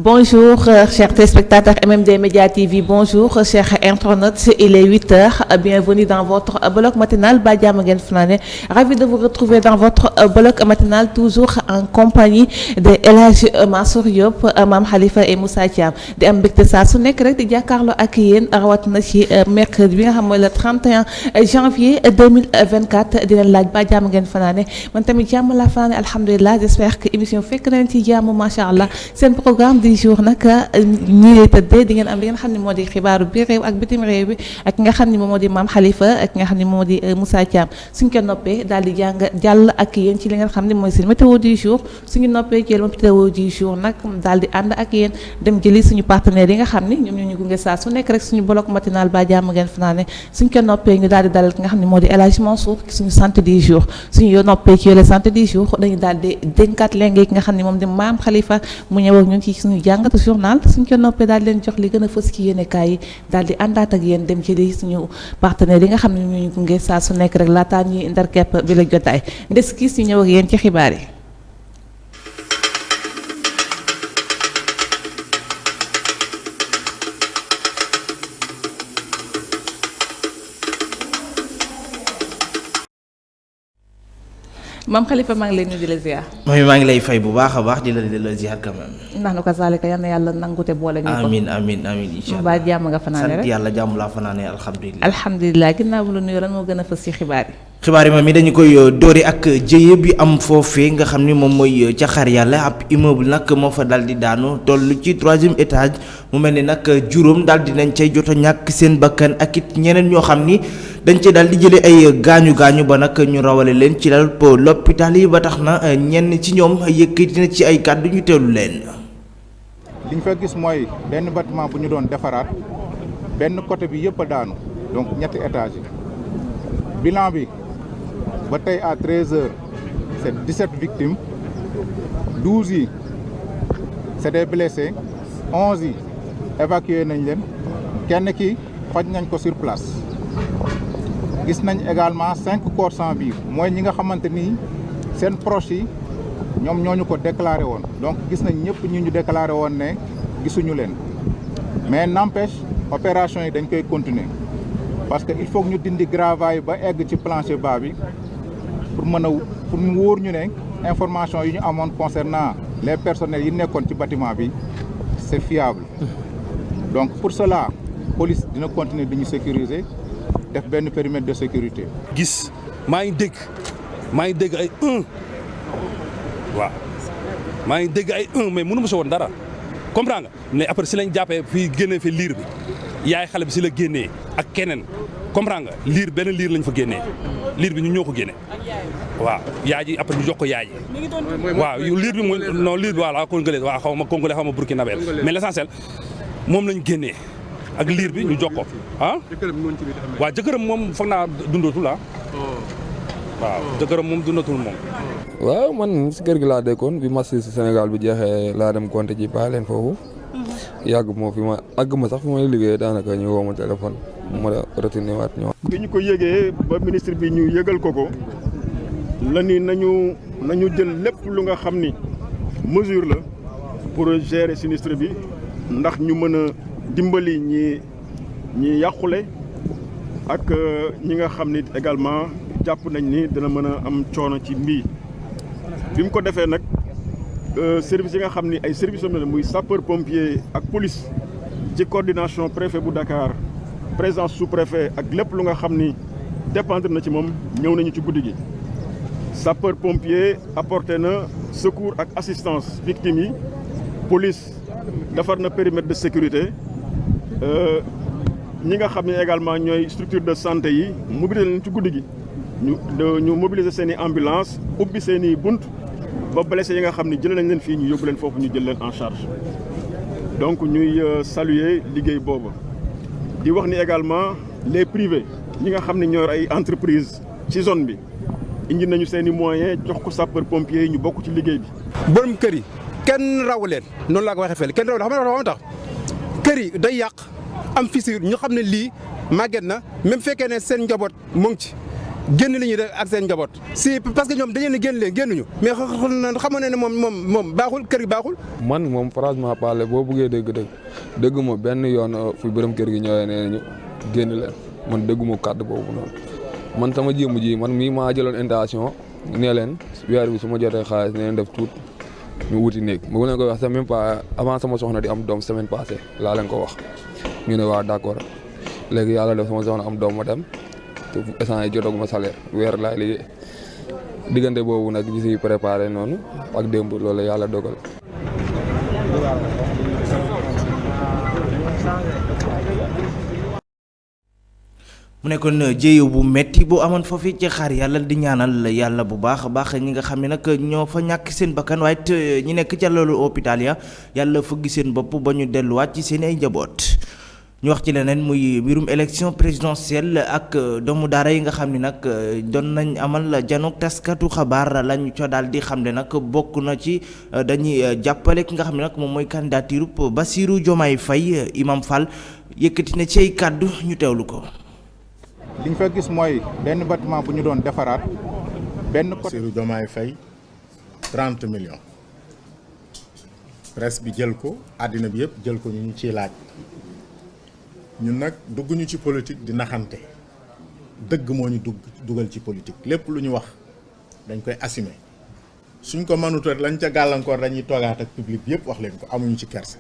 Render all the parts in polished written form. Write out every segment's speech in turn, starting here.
Bonjour, chers téléspectateurs MMD Média TV. Bonjour, chers internautes. Il est 8h. Bienvenue dans votre bloc matinal. Badiam Gen Fnane. Ravi de vous retrouver dans votre bloc matinal, toujours en compagnie de El Hadji Mansour Diop, Mame Khalifa et Moussa Thiam. Di am mbégte saa su nekk rek di jàkkaarloo ak yéen rawatina ci mercredi bi nga xam mooy le 31 janvier 2024 di leen laaj Badiam Gen Fnane. Man tamit jàmm laa fanaane alhamdulilah. J'espère que émission fekk na leen ci jàmm macha allah. Seen programme di jour nag ñii lay tëddee di ngeen am li nga xam ne moo di xibaaru biir réew ak bitim réew bi ak nga xam ne moom moo di Mame Khalifa ak nga xam ne moom moo di Moussa Thiam suñ ko noppee daal di jàll ak yéen ci li nga xam ne mooy seen météo du jour suñu noppee jël météo du jour nag daal di ànd ak yéen dem jëli suñu partenaires yi nga xam ne ñoom ñoo ñu gunge saa su nekk rek suñu bloc matinal Badiam Gen Fnane suñ ko noppee ñu daal di dalal ki nga xam ne moo di El Hadji Mansour suñu santé du jour suñu noppee ci yoolee santé du jour dañu daal di dénkaat léegi ki nga xam ne moom di Mame Khalifa mu ñëw ak ñun ci suñu jàngatu journal suñ ko noppee daal di leen jox li gën a fës ci yéenekaay yi daal di àndaat ak yéen dem ci li suñu partenaires yi nga xam ne ñoo ñu gunge saa su nekk rek laataa ñuy ndar kepp bi la jotaay ndes ki si ñëw ak yéen ci xibaar yi. Mame Khalifa maa ngi lay nuyu di la ziar. maa ngi lay fay bu baax a baax di la ziar quand même. ndax nu ko saalika yal na yàlla nangute boole ñu ko. amiin incha allah ba jàmm nga fanaane rek sant yàlla jàmm laa fanaane alhamdulilah. alhamdulilah ginnaaw bu la nuyu lan moo gën a fës ci xibaar yi. xibaar yi mi dañu koy doori ak jëye bi am foofee nga xam ni moom mooy ca xar yàlla ab immeuble nag moo fa dal di daanu toll ci 3e étage mu mel ni nag juróom daal di nañ cay jot a ñàkk seen bakkan ak it ñeneen ñoo xam ni dañ cee daal di jëlee ay gaañu ba nag ñu rawale leen ci lal l'hôpital yi ba tax na ñenn ci ñoom yëkkati na ci ay kàddu ñu teewlu leen. li ñu fa gis mooy benn bâtiment bu ñu doon defaraat benn côté bi yëpp a daanu donc ñetti étage yi bilan bi. ba tey à 13h c'est 17 victimes 12 yi c'est des blessés 11 yi évacué nañ leen kenn ki faj nañ ko sur place gis nañ également 5 corps sans vie mooy ñi nga xamante ni seen proches yi ñoom ñoo ñu ko déclaré woon donc gis nañ ñëpp ñu déclaré woon ne gisuñu leen mais n'empêche opération yi dañ koy continuer parce que il faut que ñu dindi gravaay ba egg ci plancher bas bi. pour mu wóor ñu ne information yi ñu amoon concernant les personnels yi nekkoon ci bâtiment bi c'est fiable donc pour cela police dina continuer di ñu sécuriser def benn périmètre de sécurité. gis maa ngi dégg ay waaw maa ngi dégg ay mais mënu ma si woon dara comprends nga mais après si lañ jàppee fii génnee fi liir bi yaay xale bi si la génnee ak keneen comprends nga benn liir lañ fa génnee liir bi ñu ñoo ko génne waaw yaay ji après ñu jox ko yaay ji waaw liir bi mooy non liir bi voilà congolais waaw xaw ma congolais xaw ma burkinabé mais l'essentiel moom lañ génnee ak liir bi ñu jox ko waaw jëkkëram moom foog naa dundatul waaw jëkkëram moom dundatul moom. waaw man si kër gi laa dëkkoon bi match si Sénégal bi jeexee laa dem compter ji bàyyi leen foofu yàgg moo fi ma àgg ma sax fi may liggéey daanaka ñu woo ma téléphone ma retourné waat ñëwaat. bi ñu ko yëgee ba ministre bi ñu yëgal ko la ni nañu jël lépp lu nga xam ni mesure la pour gérer sinistre bi ndax ñu mën a dimbali ñi yàqule ak ñi nga xam ni également jàpp nañ ni dina mën a am coono ci mbii bi mu ko defee nag service yi nga xam ni ay services am na muy sapeur pompier ak police ci coordination préfet bu Dakar présence sous-préfet ak lépp lu nga xam ni dépendre na ci moom ñëw nañu ci guddi gi. sapeur pompier apporté na secours ak assistance victimes yi police defar na périmètre de sécurité ñi nga xam ne également ñooy structure de santé yi mobiliser leen ci guddi gi ñu mobiliser seen i ambulance ubbi seen i bunt ba blessé yi nga xam ne jëlee nañ leen fii ñu yóbbu leen foofu ñu jël leen en charge donc ñuy saluer liggéey boobu di wax ni également les privés ñi nga xam ne ñoo ay entreprise ci zone bi indi nañu seen i moyens jox ko sapeur pompier yi ñu bokk ci liggéey bi. borom kër yi kenn rawu leen noonu laa ko waxee fële kenn rawu leen xam nga tax kër yi day yàq am fissure ñu xam ne lii màgget na même fekkee ne seen njaboot mu ngi ci génn li ñuy def ak seen njaboot si parce que ñoom dañu ne génn leen génnuñu mais xamoon ne moom baaxul kër gi baaxul. man moom franchement parler boo buggee dégg ma benn yoon fi borom kër gi ñëwee nee nañu génn leen man dégguma kàddu boobu noonu man sama jéem ji man mii maa jëloon intention nee leen weer bi su ma jotee xaalis nee leen def tuut ñu wuti néeg ma leen koy wax sax même pas avant sama soxna di am doom semaine passée laa leen ko wax ñu ne waaw d'accord léegi yàlla def sama soxna am doom ma dem te instant yi jotaguma salaire weer laay liggéey diggante boobu nag ñu siy préparé noonu ak démb loolu yàlla dogal. mu nekkoon jéeyo bu metti boo amoon foofu ci xaar yàlla di ñaanal yàlla bu baax a baax ñi nga xam ne nag ñoo fa ñàkk seen bakkan waaye it ñi nekk ca loolu hôpital ya yàlla fëgg seen bopp ba ñu delluwaat ci seen ay njaboot. ñu wax ci leneen muy mbirum élection présidentielle ak doomu daara yi nga xam ne nag doon nañ amal janook taskatu xabaar lañu co daal di xam ne nag bokk na ci dañuy jàppale ki nga xam ne nag moom mooy candidature Bassirou Diomaye Faye Imam Fall yëkkati na ci ay kàddu ñu teewlu ko. li ñu fa gis mooy benn bâtiment bu ñu doon defaraat benn côté. Bassirou Diomaye Faye 30 millions presse bi jël ko àddina bi yëpp jël ko ñu ciy laaj ñun nag dugguñu ci politique di naxante dëgg moo ñu dugal ci politique lépp lu ñu wax dañ koy assumer suñ ko mënut lañ ca gàllankoor dañuy toogaat ak public bi yëpp wax leen ko amuñu ci kerse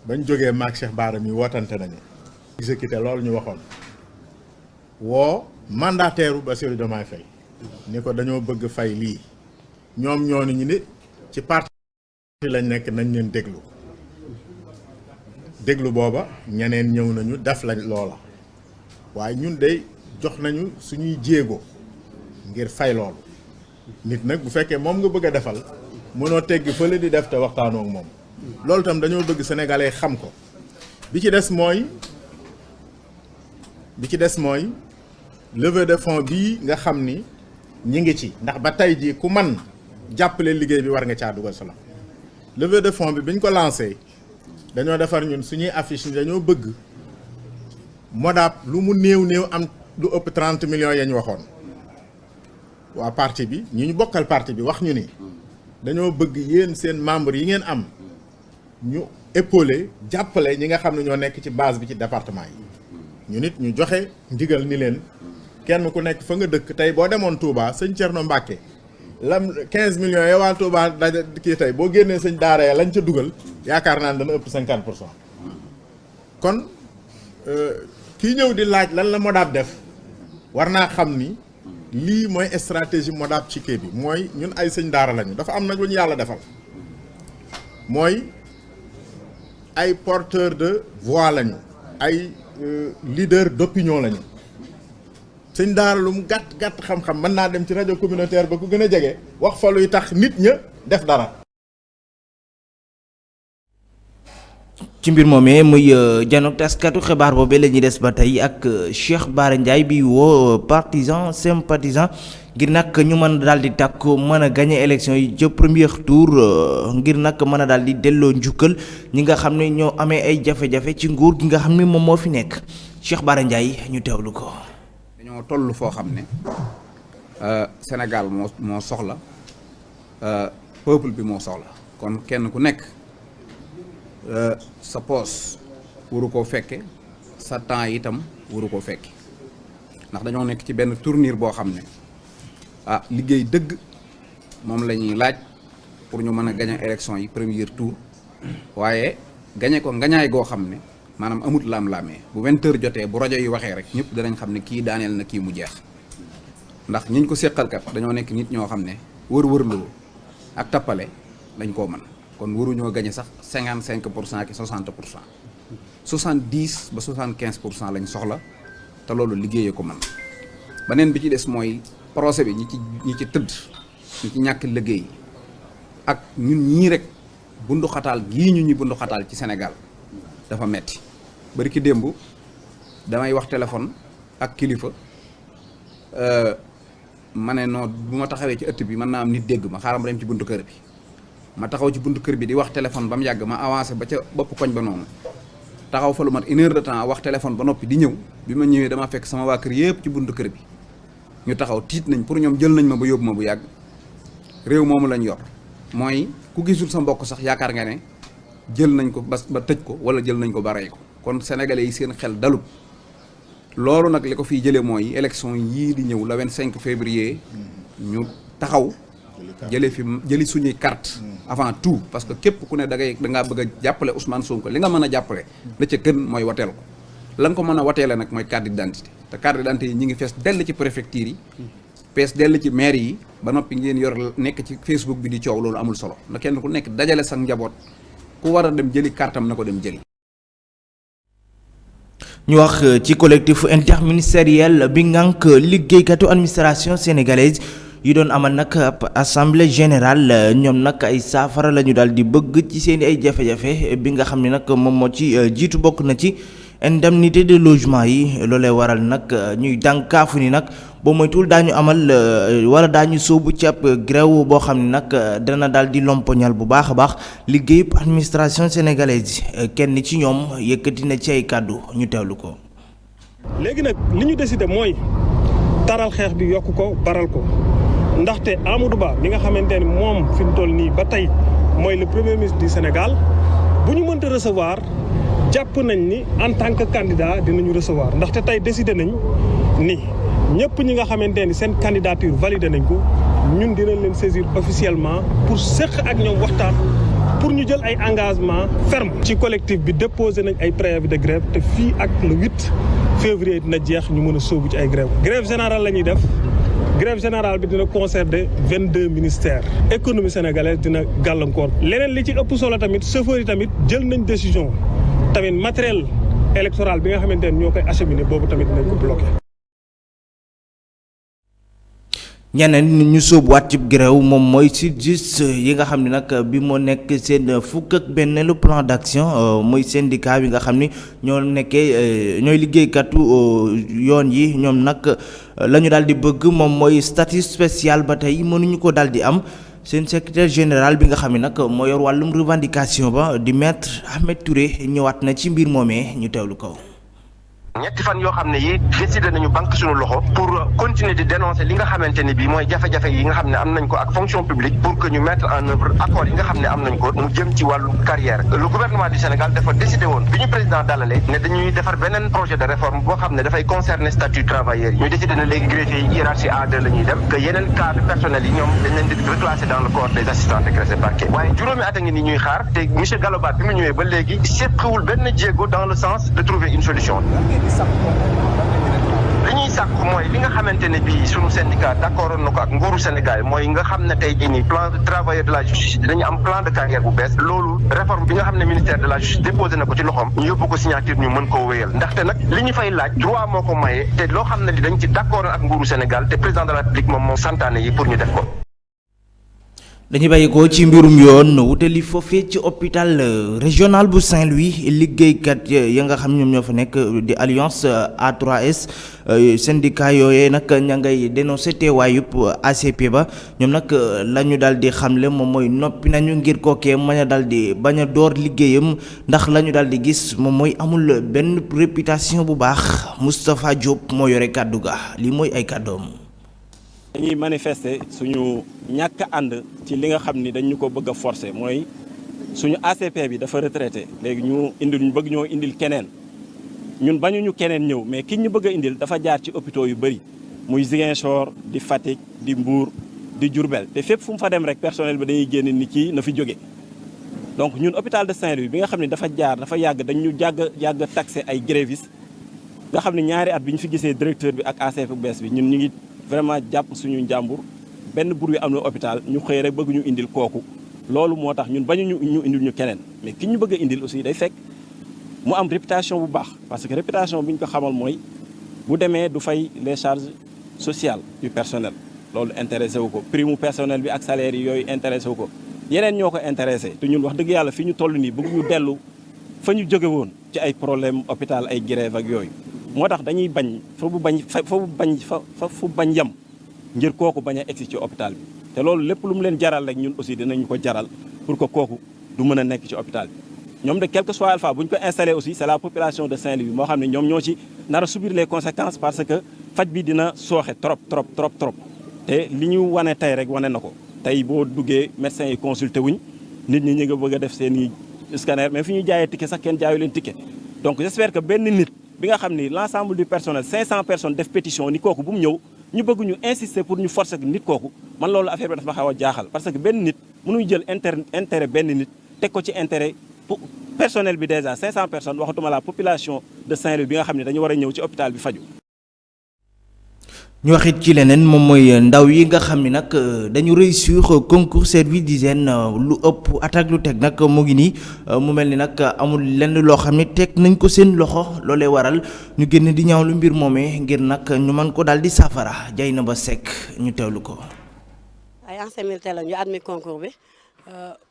bañ jógee maak Cheikh Bara mi wootante nañu exécuté loolu ñu waxoon woo mandataire Bassirou Diomaye Faye ni ko dañoo bëgg fay lii ñoom ñoo ni ñu ne ci parti lañ nekk nañ leen déglu booba ñeneen ñëw nañu def lañ loola waaye ñun de jox nañu suñuy jéego ngir fay loolu nit nag bu fekkee moom nga bëgg a defal mënoo teggi fële di def te waxtaanoo ak moom loolu tam dañoo bëgg sénégalais xam ko bi ci des mooy levée de fonds bii nga xam ni ñi ngi ci ndax ba tey jii ku man jàppale liggéey bi war nga caa dugal solo levée de fonds bi biñ ko lancé dañoo defar ñun suñuy affiche ni dañoo bëgg Modap lu mu néew am lu ëpp 30 millions yañ waxoon waa parti bi ñu bokkal parti bi wax ñu ni dañoo bëgg yéen seen membre yi ngeen am ñu épauler jàppale ñi nga xam ne ñoo nekk ci base bi ci département yi ñu nit ñu joxe ndigal ni leen kenn ku nekk fa nga dëkk tey boo demoon Touba sëñ Thierno Mbacke lam 15 millions ya waa Touba daja kii tey boo génnee sëñ daara ya lañ ca dugal yaakaar naa ne dana ëpp 50% kon kii ñëw di laaj lan la Modap def war naa xam ni lii mooy stratégie Modap ci kii bi mooy ñun ay sëñ daara lañu dafa am nag lu ñu yàlla defal mooy ay porteur de voix lañu ay leader d'opinion lañu sëñ daara lu mu gàtt xam-xam mën naa dem ci rajo communautaire ba ku gën a jege wax fa luy tax nit ña def dara. ci mbir moomee muy janook taskatu xibaar boobee la ñuy des ba tey ak Cheikh Bara Ndiaye bi woo partisan sympathisant ngir nag ñu mën a daal di takku mën a gagné élection yi ca premier tour ngir nag mën a daal di delloo njukkal ñi nga xam ne ñoo amee ay jafe-jafe ci nguur gi nga xam ne moom moo fi nekk Cheikh Bara Ndiaye ñu teewlu ko. dañoo toll foo xam ne Sénégal moo soxla peuple bi moo soxla kon kenn ku nekk sa poos waru koo fekke sa temps itam waru koo fekke ndax dañoo nekk ci benn tournure boo xam ne liggéey dëgg moom la ñuy laaj pour ñu mën a gagner élection yi premier tour waaye gagner ko ngañaay goo xam ne maanaam amut laam-laamee bu 20h jotee bu rajo yi waxee rek ñëpp danañ xam ne kii daaneel na kii mu jeex ndax ñiñ ko séqalkat dañoo nekk nit ñoo xam ne wër-wërloo ak tappale dañ koo mën kon waruñoo gagner sax 55% ki 60% 70 ba 75% lañ soxla te loolu liggéeyee ko man beneen bi ci des mooy procès bi ñi ci tëdd ñi ci ñàkk liggéey ak ñun ñii rek bundu xataal gii ñu bundu xataal ci Sénégal dafa metti bari ki démb damay wax téléphone ak kilifa ma ne non bu ma taxawee ci ëtt bi mën naa am nit dégg ma xaaral ma dem ci buntu kër bi ma taxaw ci buntu kër bi di wax téléphone ba mu yàgg ma avancé ba ca bopp koñ ba noonu taxaw fa lu mat 1 heure de temps wax téléphone ba noppi di ñëw bi ma ñëwee dama fekk sama waa kër yëpp ci buntu kër bi ñu taxaw tiit nañ pour ñoom jël nañ ma ba yóbbu ma bu yàgg réew moomu lañ yor mooy ku gisul sa mbokk sax yaakaar nga ne jël nañ ko ba tëj ko wala jël nañ ko ba rey ko kon sénégalais yi seen xel dalut loolu nag li ko fiy jëlee mooy élection yii di ñëw la 25 février ñu taxaw jëli suñuy carte avant tout parce que képp ku ne da ngaa bëgg a jàppale Ousmane Sonko li nga mën a jàppale la ca gën mooy wateel ko la nga ko mën a wateele nag mooy carte d'identité te carte d'identité yi ñi ngi fees dell ci préfecture yi fees dell ci maire yi ba noppi ngeen yor nekk ci Facebook bi di coow loolu amul solo na kenn ku nekk dajale sa njaboot ku war a dem jëli kartam na ko dem jëli. ñu wax ci collectif interministériel bi ngànk liggéeykatu administration sénégalaise yi doon amal nag assemblée générale ñoom nag ay saafara la ñu daal di bëgg ci seen ay jafe-jafe bi nga xam ne nag moom moo ci jiitu bokk na ci indemnité de logement yi loolee waral nag ñuy dànkaafu ni nag boo moytuwul daañu amal wala daañu sóobu ci ab grève boo xam ne nag dana daal di lompoñal bu baax a baax liggéeyub administration sénégalaise kenn ci ñoom yëkkati na ci ay kàddu ñu teewlu ko. léegi nag li ñu décidé mooy taral xeex bi yokk ko baral ko ndaxte Amadou Ba mi nga xamante ni moom fi mu toll nii ba tey mooy le premier ministre du Sénégal bu ñu mënta recevoir jàpp nañ ni en tant que candidat dinañu recevoir ndaxte tey décidé nañ ni ñëpp ñi nga xamante ni seen candidature validé nañ ko ñun dinañ leen saisir officiellement pour seq ak ñoom waxtaan pour ñu jël ay engagement ferme ci collectif bi déposé nañ ay préavis de grève te fii ak le 8 février dina jeex ñu mën a sóobu ci ay grève grève générale la ñuy def grève générale bi dina concerner 22 ministères économie sénégalaise dina gàllankoor leneen li ci ëpp solo tamit chauffeurs yi tamit jël nañ décision tamit matériel électoral bi nga xamante ne ñoo koy acheminé boobu tamit dinañ ko bloqué. ñeneen ñu sóobuwaat ci grève moom mooy SYTJUST yi nga xam ne nag bi moo nekk seen fukk ak benneelu plan d'action muy syndicat bi nga xam ni ñoo nekkee ñooy liggéeykatu yoon yi ñoom nag la ñu daal di bëgg moom mooy statut spécial ba tey mënuñu ko daal di am seen secrétaire général bi nga xam ne nag moo yor wàllum revendication ba di maître Ahmed Touré ñëwaat na ci mbir moomee ñu teewlu ko. ñetti fan yoo xam ne yi décidé nañu banque suñu loxo pour continuer di dénoncer li nga xamante ne bii mooy jafe-jafe yi nga xam ne am nañ ko ak fonction publique pour que ñu mettre en œuvre accord yi nga xam ne am nañ ko mu jëm ci wàllu carrière le gouvernement du Sénégal dafa décidé woon bi ñu président dalale ne dañuy defar beneen projet de réforme boo xam ne dafay concerner statut travailleurs yi ñu décidé ne léegi greffier yi hiérarchie A2 la ñuy dem que yeneen cadre personnel yi ñoom dañ leen di reclasser dans le corps des assistants décressés parquet waaye juróomi at a ngi ni ñuy xaar te monsieur Gallo Ba bi mu ñëwee ba léegi séqwul benn jéego dans le sens de trouver une solution li ñuy sàkku mooy li nga xamante ne bii sunu syndicat d'accord na ko ak nguuru Sénégal mooy nga xam ne tey jii nii plan de travailleur de la justice dinañu am plan de carrière bu bees loolu réforme bi nga xam ne ministère de la justice déposé na ko ci loxoom ñu yóbbu ko signature ñu mën koo wéyal ndaxte nag li ñu fay laaj droit moo ko maye te loo xam ne li dañ ci d'accord ak nguuru Sénégal te président de la République moom moo santaane yi pour ñu def ko. dañuy bàyyi ko ci mbirum yoon wutali foofee ci hôpital régional bu Saint-Louis liggéeykat ya nga xam ñoom ñoo fa nekk di alliance A3S syndicat yooyee nag ña ngay dénoncé teewaayub ACP ba ñoom nag la ñu daal di xamle moom mooy noppi nañu ngir kookee mën a daal di bañ a door liggéeyam ndax la ñu daal di gis moom mooy amul benn réputation bu baax Moustapha Diop moo yore kàddu ga lii mooy ay kàddoom. dañuy manifester suñu ñàkk ànd ci li nga xam ni dañu ko bëgg a forcer mooy suñu ACP bi dafa retraité léegi ñu bëgg ñoo indil keneen ñun bañuñu keneen ñëw mais ki ñu bëgg a indil dafa jaar ci hôpitaux yu bëri muy Ziguinchor di Fatick di Mbour di Diourbel te fépp fu mu fa dem rek personnel bi dañuy génn ni kii na fi jóge donc ñun hôpital de Saint-Louis bi nga xam ne dafa yàgg dañu yàgg taxé ay grévistes nga xam ne ñaari at bi ñu fi gisee directeur bi ak ACP bu bees bi ñun ñu ngi vraiment jàpp suñu njàmbur benn bur wi am na hôpital ñu xëy rek bëgg ñu indil kooku loolu moo tax ñun bañu ñu indil ñu keneen mais ki ñu bëgg a indil aussi day fekk mu am réputation bu baax parce que réputation bi ñu ko xamal mooy bu demee du fay les charges sociales du personnel loolu intéressé wu ko prime mu personnel bi ak salaire yi yooyu intéressé wu ko yeneen ñoo ko intéressé te ñun wax dëgg yàlla fi ñu toll nii bëgg ñu dellu fa ñu jóge woon ci ay problème hôpital ay grève ak yooyu moo tax dañuy bañ fu bañ yem ngir kooku bañ a egsi ci hôpital bi te loolu lépp lu mu leen jaral rek ñun aussi dinañu ko jaral pour que kooku du mën a nekk ci hôpital bi ñoom de quel que soit alpha bu ñu ko installé aussi c'est la population de Saint-Louis moo xam ne ñoom ñoo ci nar a subir les conséquences parce que faj bi dina sooxe trop te li ñu wane tey rek wane na ko tey boo duggee médecins yi consulté wuñ nit ñi nga bëgg a def seen i scanner mais fi ñu jaayee ticket sax kenn jaayu leen ticket donc j'espère que benn nit bi nga xam ni l'ensemble du personnel 500 personnes def pétition ni kooku bu mu ñëw ñu bëgg ñu insister pour ñu forcer nit kooku man loolu affaire bi dafa ma xaw a jaaxal parce que benn nit mënuy jël intérêt benn nit teg ko ci intérêt pour personnel bi déjà 500 personnes waxatuma la population de Saint-Louis bi nga xam ne dañu war a ñëw ci hôpital bi faju ñu wax it ci leneen moom mooy ndaw yi nga xam ni nag dañu réussir concours service d'hygiène lu ëpp attaque lu teg nag mu ngi nii mu mel ni nag amul lenn loo xam ni teg nañ ko seen loxo loolee waral ñu génn di ñaawlu mbir moomee ngir nag ñu mën ko daal di saafara jay na ba sekk ñu teewlu ko. ay anciens militaires la ñu admis concours bi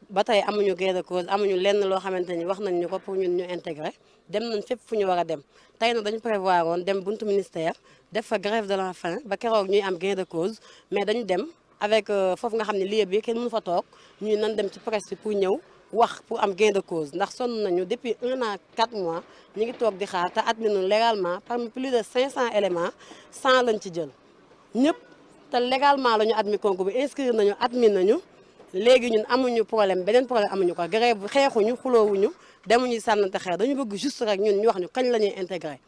ba tey amuñu gain de cause amuñu lenn loo xamante ni wax nañ ñu ko pour ñun ñu intégrer dem nañ fépp fu ñu war a dem tey nag dañu prévoir woon dem buntu ministère def fa grève de la faim ba keroog ñuy am gain de cause mais dañu dem avec foofu nga xam ne lieu bi kenn mënu fa toog ñuy nan dem ci presse bi pour ñëw wax pour am gain de cause ndax sonn nañu depuis 1 an 4 mois ñu ngi toog di xaar te admis nañu légalement parmi plus de 500 éléments 100 lañ ci jël ñëpp te légalement la ñu admis concours bi inscrire nañu admis nañu léegi ñun amuñu problème beneen problème amuñu ko grève bu xeexuñu xuloowuñu demuñu sànnante xeer dañu bëgg juste rek ñun ñu wax ñu kañ la ñuy intégré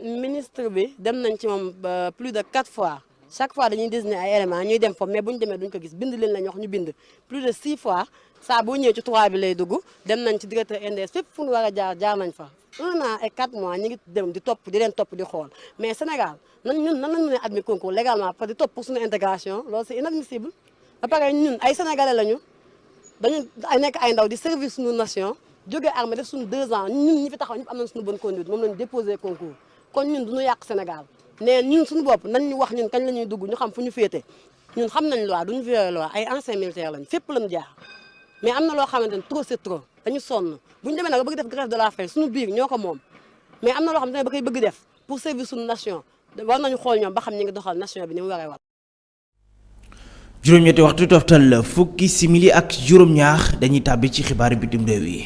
ministre bi dem nañ ci moom plus de 4 fois chaque fois dañuy désigner ay éléments ñuy dem foofu mais bu ñu demee duñ ko gis bind leen lañ wax ñu bind plus de 6 fois saa boo ñëwee ci 3 bi lay dugg dem nañ ci directeur NDS fépp fu ñu war a jaar nañ fa 1 an et 4 mois ñu ngi dem di topp di leen topp di xool mais Sénégal nan lañ mën a admis concours légalement parce que di topp pour suñu intégration loolu c'est inadmissible ba pare ñun ay sénégalais lañu dañu nekk ay ndaw di service suñu nation jógee armée def suñu 2 ans ñun ñi fi taxaw ñëpp am nañ suñu bonne conduite moom lañu déposé concours kon ñun duñu yàq Sénégal mais ñun suñu bopp nañ ñu wax ñun kañ la ñuy dugg ñu xam fu ñu féete ñun xam nañ loi duñu violer loi ay anciens militaires lañ fépp lañu jaar mais am na loo xamante ne trop c'est trop dañu sonn bu ñu demee nag ba bëgg def grève de la faim suñu biir ñoo ko moom mais am na loo xamante ne ba koy bëgg def pour service suñu nation war nañu xool ñoom ba xam ñi ngi doxal nation bi ni mu waree war. juróom-ñetti waxtu toftal fukki simili ak juróom-ñaar dañuy tàbbi ci xibaaru bitim réew yi.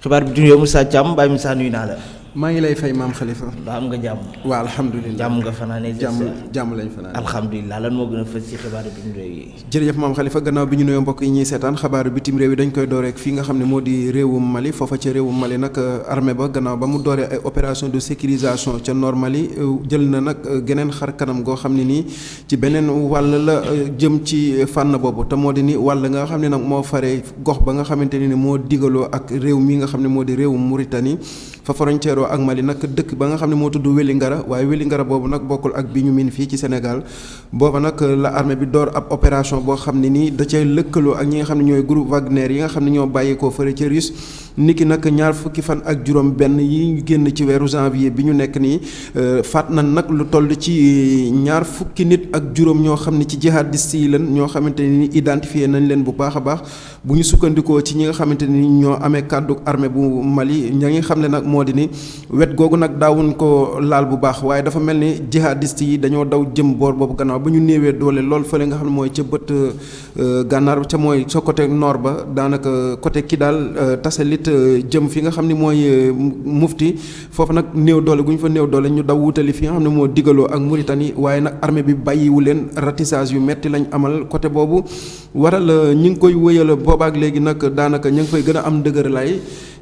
xibaar bitim réew Moussa Thiam Baye Moussa nuyu naa la. maa ngi lay fay maam Khalifa. ba am nga jàmm. waaw alhamdulilah jàmm nga fanaane. jàmm lañ fanaane. alhamdulilah lan moo gën a fës ci xibaaru bitim réew yi. jërëjëf maam Khalifa gannaaw bi ñu nuyoo mbokk yi ñuy seetaan xabaaru bitim réew yi dañ koy door rek fii nga xam ne moo di réewum Mali foofa ca réewum Mali nag armée ba gannaaw ba mu dooree ay opération de sécurisation ca nord Mali jël na nag geneen xar kanam goo xam ne nii ci beneen wàll la jëm ci fànn boobu te moo di ni wàll nga xam ne nag moo faree gox ba nga xamante ni moo digaloo ak réew mi nga xam ne moo di réewum Mauritanie fa frontière ak Mali nag dëkk ba nga xam ne moo tudd Wélingara waaye Wélingara boobu nag bokkul ak bi ñu miin fii ci Sénégal booba nag la armée bi door ab opération boo xam ne nii da cay lëkkaloo ak ñi nga xam ne ñooy groupe Wagner yi nga xam ne ñoo bàyyeekoo fële ca Russe niki nag ñaar fukki fan ak juróom benn yi génn ci weeru janvier bi ñu nekk nii faat na nag lu toll ci ñaar fukki nit ak juróom ñoo xam ne ci jihadistes yi leen ñoo xamante ni identifié nañ leen bu baax a baax bu ñu sukkandikoo ci ñi nga xamante ni ñoo amee kàddu armée bu Mali ña ngi xam ne nag moo di ni wet googu nag daawuñ ko laal bu baax waaye dafa mel ni jihadistes yi dañoo daw jëm boor boobu gannaaw ba ñu néewee doole lool fële nga xam ne mooy ca bët gànnaar ca mooy sa côté nord ba daanaka côté Kidal Tasalit jëm fi nga xam ne mooy mufti foofu nag néew doole gu ñu fa néew doole ñu daw wutali fi nga xam ne moo digaloo ak Mauritanie waaye nag armée bi bàyyiwu leen ratissage yu metti lañ amal côté boobu waral ñi ngi koy wëyal boobaak léegi nag daanaka ñu ngi fay gën a am dëgër lay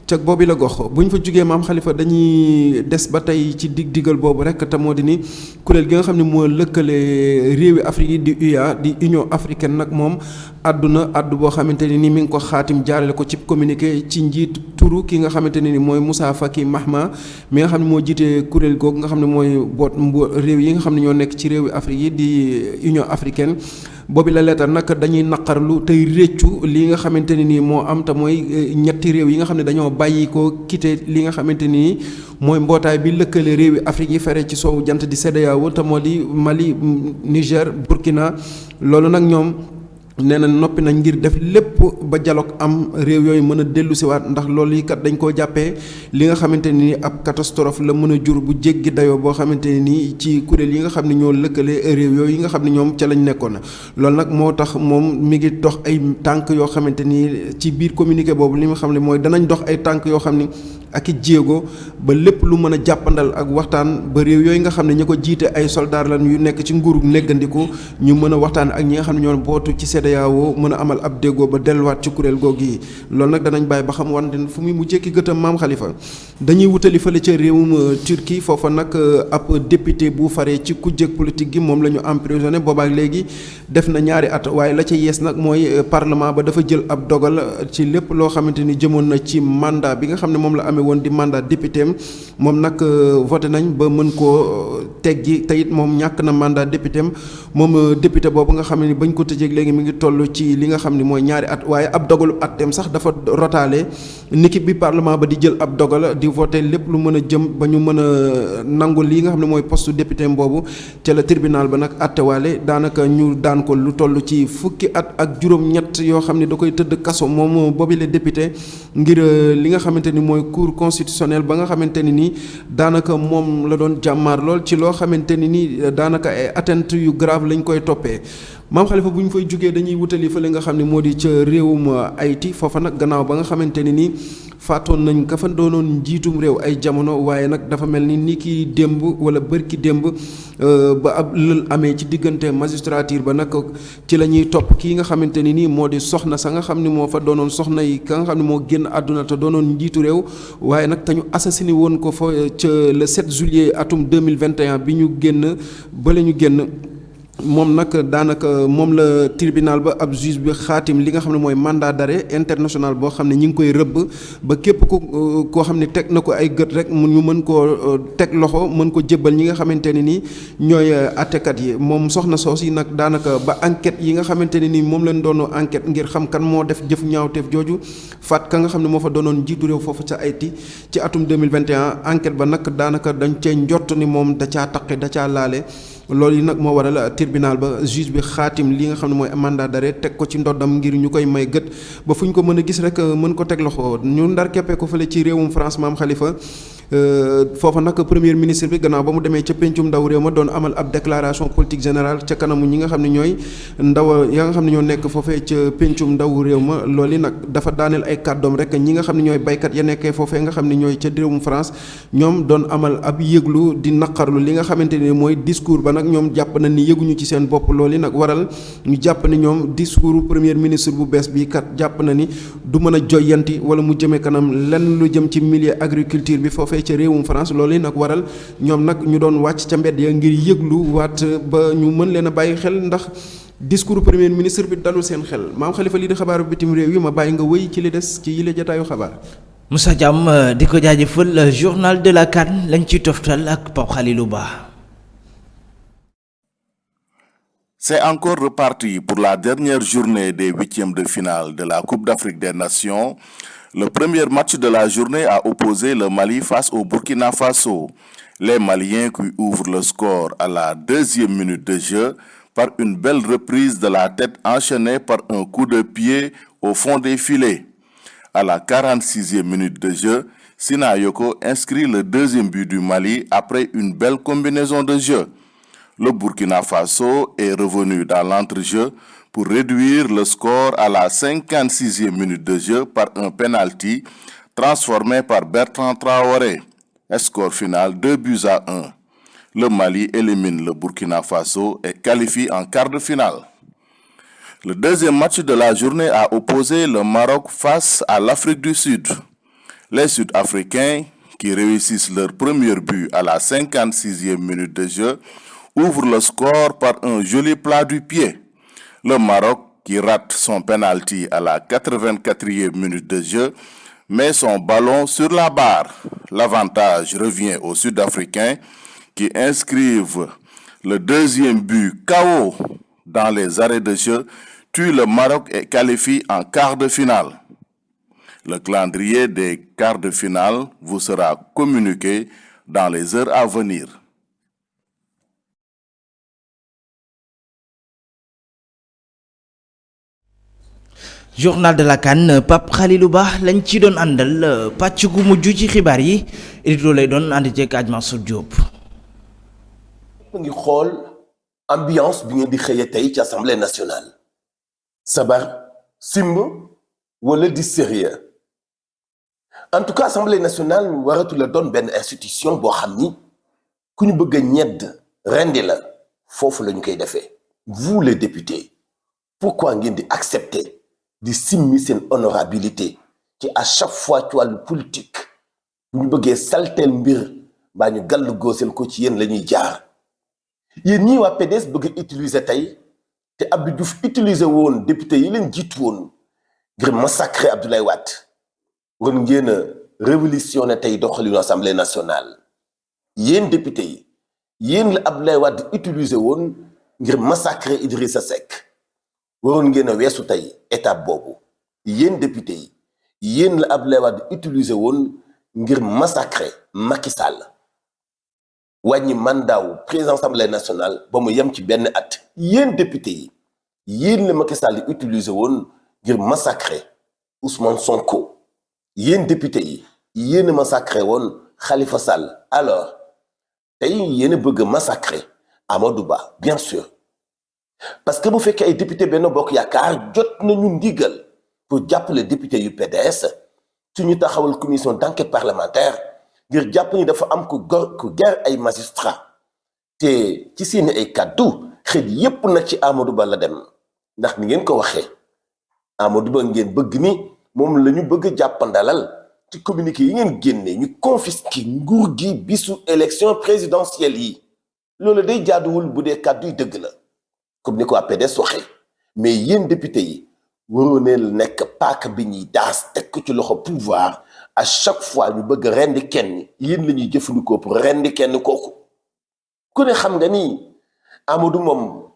ca boobi la gox bu ñu fa jugee maam Khalifa dañuy des ba tey ci digal boobu rek te moo di ni kuréel gi nga xam ne moo lëkkale réewi Afrique yi di UA di Union africaine nag moom addu boo xamante ni mi ngi ko xaatim jaarale ko ci communiqué ci njiit turu ki nga xamante ne ni mooy Moussa Faki Mahma mi nga xam ne moo jiite kuréel googu nga xam ne mooy boot réew yi nga xam ne ñoo nekk ci réewi Afrique yi di Union africaine boobi la leetar nag dañuy naqarlu tey réccu li nga xamante ne nii moo am te mooy ñetti réew yi nga xam ne dañoo bàyyi ko quitté li nga xamante ni mooy mbootaay bi lëkkale réewi Afrique yi fere ci soowu jant di CEDEAO te moo di Mali Niger Burkina loolu nag ñoom nee na noppi nañ ngir def lépp ba dialogue am réew yooyu mën a dellu siwaat ndax loolu yi kat dañ koo jàppee li nga xamante ne ni ab catastrophe la mën a jur bu jéggi dayoo boo xamante ne nii ci kuréel yi nga xam ne ñoo lëkkale réew yooyu yi nga xam ne ñoom ca lañ nekkoon loolu nag moo tax moom mi ngi dox ay tànk yoo xamante ni ci biir communiqué boobu li nga xam ne mooy danañ dox ay tànk yoo xam ni ak i jéego ba lépp lu mën a jàppandal ak waxtaan ba réew yooyu nga xam ne ñi ko jiite ay soldats lan yu nekk ci nguurug neggandiku ñu mën a waxtaan ak ñi nga xam ne ñoo bootu ci CEDEAO mën a amal ab déggoo ba delluwaat ci kuréel googu yi loolu nag danañ bàyyi ba xam wante fu muy mujjee ki gëtam maam Khalifa dañuy wutali fële ca réewum Turquie foofa nag ab député bu faree ci kujjeg politique gi moom la ñu emprisonné boobaak léegi def na ñaari at waaye la ca yees nag mooy parlement ba dafa jël ab dogal ci lépp loo xamante ni jëmoon na ci mandat bi nga xam ne moom la amee woon di mandat député am moom nag voté nañ ba mën koo teggi te it moom ñàkk na mandat député am moom député boobu nga xam ne bañ ko tëjeeg léegi mi ngi toll ci li nga xam ne mooy ñaari at waaye ab dogalu atteem sax dafa rotaale niki bi parlement ba di jël ab dogal di voté lépp lu mën a jëm ba ñu mën a nangu li nga xam ne mooy poste député boobu ca la tribunal ba nag attewaale daanaka ñu daan ko lu toll ci fukki at ak juróom-ñett yoo xam ne da koy tëdd kaso moom boobi le député ngir li nga xamante ni mooy cour constitutionnelle ba nga xamante ni nii daanaka moom la doon jàmmaar lool ci loo xamante ni nii daanaka ay atteinte yu grave lañ koy toppee maam Khalifa bu ñu fay jógee dañuy wutali fële nga xam ne moo di ca réewum Haïti foofa nag gannaaw ba nga xamante ni nii faatoon nañ ka fa doonoon njiitum réew ay jamono waaye nag dafa mel ni ki démb wala bërki démb ba ab lël amee ci diggante magistrature ba nag ci la ñuy topp kii nga xamante ni nii moo di soxna sa nga xam ne moo fa doonoon soxna yi ka nga xam ne moo génn àdduna te doonoon njiitu réew waaye nag te ñu assassiné woon ko fa ca le 7 juillet atum 2021 bi ñu génn ba la ñu génn moom nag daanaka moom la tribunal ba ab juge bi xaatim li nga xam ne mooy mandat d'arrêt international boo xam ne ñi ngi koy rëbb ba képp koo xam ne teg na ko ay gët rek ñu mën koo teg loxo mën ko jébbal ñi nga xamante ne ni ñooy attekat yi moom soxna soos yi nag daanaka ba enquête yi nga xamante ne ni moom leen doon enquête ngir xam kan moo def jëf ñaawteef jooju faat ka nga xam ne moo fa doonoon njiitu réew foofu ca Haïti ci atum 2021 enquête ba nag daanaka dañ cee njott ni moom da caa taqe da caa laale loolu yi nag moo waral tribunal ba juge bi xaatim li nga xam ne mooy mandat d'arrêt teg ko ci ndoddam ngir ñu koy may gët ba fu ñu ko mën a gis rek mën ko teg loxo ñu ndar keppee ko fële ci réewum France maam Khalifa foofa nag premier ministre bi gannaaw ba mu demee ca pencum ndaw réew ma doon amal ab déclaration politique générale ca kanamu ñi nga xam ne ñooy ndaw ya nga xam ne ñoo nekk foofee ca pencum ndaw réew ma loolu nag dafa daaneel ay kàddoom rek ñi nga xam ne ñooy baykat ya nekkee foofee nga xam ne ñooy ca réewum France ñoom doon amal ab yëglu di naqarlu li nga xamante ne mooy discours ba nag ñoom jàpp na ni yëguñu ci seen bopp loolu nag waral ñu jàpp ni ñoom discours premier ministre bu bees bi kat jàpp na ni du mën a joyanti wala mu jëmee kanam lenn lu jëm ci milieu agriculture bi foofee ca réewum France loolu nag waral ñoom nag ñu doon wàcc ca mbedd ya ngir yëglu waat ba ñu mën leen a bàyyi xel ndax discours premier ministre bi dalul seen xel maam Khalifa lii di xabaaru bitim réew yi ma bàyyi nga wëy ci li des ci yile jataayu xabaar. Moussa Thiam di ko jaajëfal journal de la CAN lañ ciy toftal ak Pape Khalilou Ba. C'est encore reparti pour la dernière journée des huitièmes de finale de la Coupe d'Afrique des Nations. Le premier match de la journée a opposé le Mali face au Burkina Faso. Les Maliens qui ouvrent le score à la 2e minute de jeu par une belle reprise de la tête enchaînée par un coup de pied au fond des filets. À la 46e minute de jeu, Sina Yoko inscrit le 2e but du Mali après une belle combinaison de jeu. Le Burkina Faso est revenu dans l'entrejeu pour réduire le score à la 56e minute de jeu par un penalty transformé par Bertrand Traoré. Score final 2-1. Le Mali élimine le Burkina Faso et qualifie en quart de finale. Le deuxième match de la journée a opposé le Maroc face à l'Afrique du Sud. Les Sud-Africains, qui réussissent leur premier but à la 56e minute de jeu, ouvrent le score par un joli plat du pied. Le Maroc, qui rate son penalty à la 84e minute de jeu, met son ballon sur la barre. L'avantage revient aux Sud-Africains qui inscrivent le deuxième but KO dans les arrêts de jeu, tue le Maroc et qualifie en quart de finale. Le calendrier des quarts de finale vous sera communiqué dans les heures à venir. journal de la CAN Pape Khalilou Ba lañ ci doon àndal pàcc gu mujj ci xibaar yi édito lay doon ànd ceeg Aj Mansour Diop. mu ngi xool ambiance bi ngeen di xëyee tey ci assemblée nationale sabar simb wala di sérieux en tout cas assemblée nationale waratu la doon benn institution boo xam ni ku ñu bëgg a ñedd rendi la foofu la ñu koy defee. vous les députés pourquoi ngeen di accepter di simmi seen honorabilité ci à chaque fois ci wàllu politique bu ñu bëggee salteel mbir mbaa ñu gàllu góoseel ko ci yéen la ñuy jaar yéen ñii waa PDS bëgg utiliser tey te Abdou Diouf utiliser woon député yi leen jiitu woon ngir massacrer Abdoulaye Wade war ngeen a révolutionner tey doxalinu assemblée nationale yéen député yi yéen la Abdoulaye Wade utiliser woon ngir massacrer Idrissa Seck waroon ngeen a weesu tey étape boobu yéen député yi yéen la Abdoulaye Wade utiliser woon ngir massacrer Macky Sall wàññi mandaawu président assemblée nationale ba mu yem ci benn at yéen député yi yéen la Macky Sall utiliser woon ngir massacrer Ousmane Sonko yéen député yi yéen a massacrer woon Khalifa Sall alors tey yéen a bëgg a massacrer Amadou Ba bien sûr parce que bu fekkee ay député Benno Bokk Yaakaar jot nañu ndigal pour jàppale député yu PDS suñu taxawal commission d'enquête parlementaire ngir jàpp ni dafa am ku ger ay magistrat te ci seeni ay kàddu xel yépp na ci Amadou Ba la dem ndax ni ngeen ko waxee Amadou Ba ngeen bëgg ni moom la ñu bëgg jàppandalal ci communiqué yi ngeen génne ñu confisquer nguur gi bisu élection présidentielle yi loolu day jaaduwul bu dee kàddu yi dëgg la comme ni ko waa PDS waxee mais yéen député yi warooneel nekk paaka bi ñuy daas teg ko ci loxo pouvoir à chaque fois ñu bëgg rendi kenn yéen la ñuy jëfandikoo pour rendi kenn kooku ku ne xam nga ni Amadou moom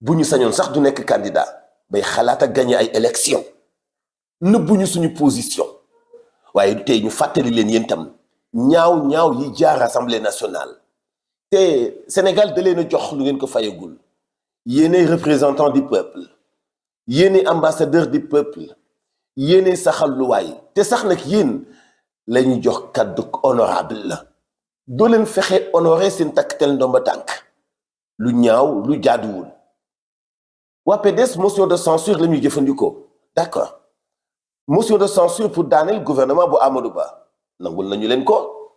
bu ñu sañoon sax du nekk candidat bay xalaat a gagné ay élection nëbbuñu suñu position waaye tey ñu fàttali leen yéen tam ñaaw yi jaar assemblée nationale te Sénégal da leen a jox lu ngeen ko fayagul yéenay représentant du peuple yéenay ambassadeur du peuple yéenay saxal luwaay te sax nag yéen la ñuy jox kàddu honorable la doo leen fexe honoré seen takkatel ndomba tànk lu ñaaw lu jaaduwul waa PDS motion de censure la ñuy jëfandikoo d'accord motion de censure pour daaneel gouvernement bu Amadou Ba nangul nañu leen ko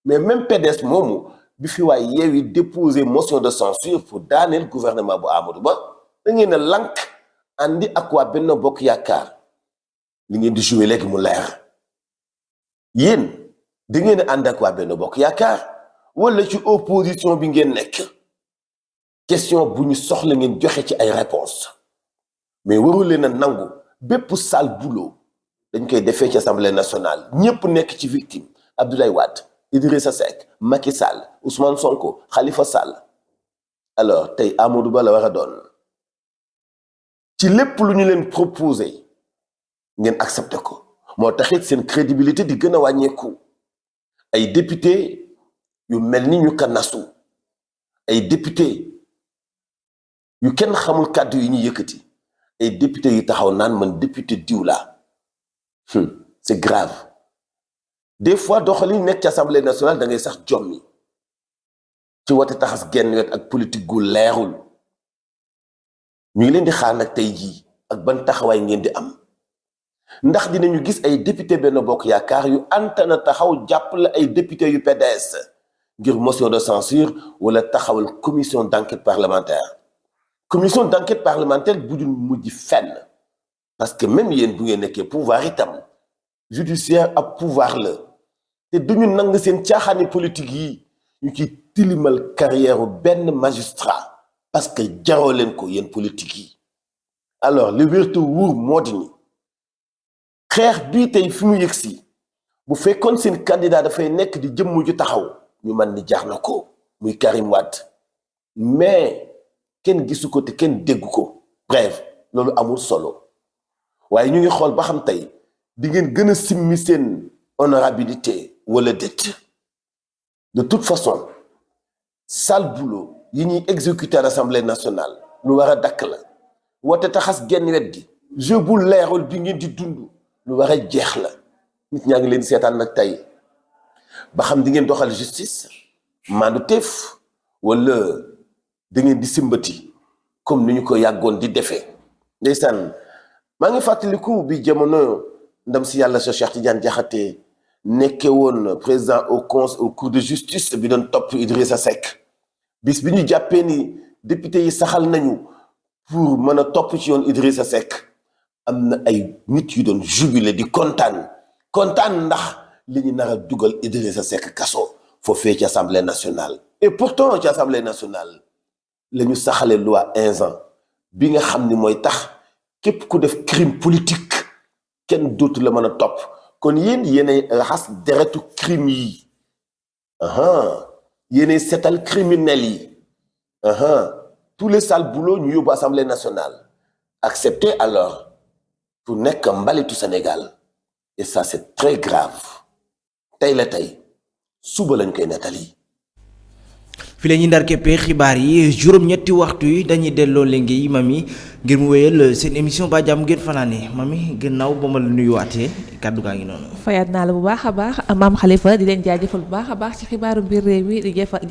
mais même PDS moomu bi fi waay Yewwi déposer motion de censure pour daaneel gouvernement bu Amadou Ba da ngeen a lank àndi ak waa Benno Bokk Yaakaar li ngeen di joué léegi mu leer yéen da ngeen a ànd ak waa Benno Bokk Yaakaar wala ci opposition bi ngeen nekk question bu ñu soxla ngeen joxe ci ay réponses mais waru leen a nangu bépp sale boulot dañ koy defee ci assemblée nationale ñépp nekk ci victime Abdoulaye Wade Idrissa Seck Macky Sall Ousmane Sonko Khalifa Sall alors tey Amadou Ba la war a doon ci lépp lu ñu leen proposé ngeen accepté ko moo taxit seen crédibilité di gën a wàññeeku ay député yu mel ni ñu kanasu ay député yu kenn xamul kàddu yi ñuy yëkkati ay député yu taxaw naan man député diw laa c'est grave des fois doxalin nekk ci assemblée nationale da ngay sax jommi ci wote taxas genn wet ak politique gu leerul ñu ngi leen di xaar nag tey jii ak ban taxawaay ngeen di am ndax dinañu gis ay député Benno Bokk Yaakaar yu antana taxaw jàppale ay député yu PDS ngir motion de censure wala taxawal commission d'enquête parlementaire bu dul mujj fenn parce que même yéen bu ngeen nekkee pouvoir itam judiciaire ab pouvoir la te duñu nang seen caaxaani politique yi ñu ci tilimal carrière benn magistrat parce que jaroo leen ko yéen politique yi alors li wér te wóor moo di ni xeex bii tey fi mu yëg si bu fekkoon seen candidat dafay nekk di jëmm ju taxaw ñu man ni jaar na ko muy Karim Wade mais kenn gisu ko te kenn déggu ko bref loolu amul solo waaye ñu ngi xool ba xam tey di ngeen gën a simmi seen honorabilité wala déet de toute façon sale boulot yi ñuy exécuter à l'Assemblée nationale lu war a dakk la wote taxas genn wet gi jeu bu leerul bi ngeen di dund lu war a jeex la nit ñaa ngi leen seetaan nag tey ba xam di ngeen doxal justice maandu teef wala da ngeen di simbati comme ni ñu ko yàggoon di defee ndeysaan maa ngi fàttaliku bi jamono ndam si yàlla sa Cheikh Tidiane Diakhaté nekke woon président au cour de justice bi doon topp Idrissa Seck bis bi ñu jàppee ni député yi saxal nañu pour mën a topp ci yoon Idrissa Seck am na ay nit yu doon jubilé di kontaan ndax li ñu nar a dugal Idrissa Seck kaso foofee ci assemblée nationale. et pourtant ci assemblée nationale la ñu saxalee loi 1 an bi nga xam ni mooy tax képp ku def crime politique kenn dootu la mën a topp kon yéenay raxas deretu crime yi yéenay setal criminels yi tous les sales boulots ñu yóbbu assemblée nationale accepté alors pour nekk mbalitu Sénégal et ça c'est très grave tey la tey suba lañ koy nettali. fi la ñuy ndar keppee xibaar yi juróom-ñetti waxtu yi dañuy delloo léegi mami ngir mu wéyal seen émission ba jàmm ngeen fanaane mami gannaaw ba ma la nuyuwaatee kàddu gaa ngi noonu. fayaat naa la bu baax a baax maam Khalifa di leen jaajëfal bu baax a baax ci xibaaru biir réew mi di jaajëfal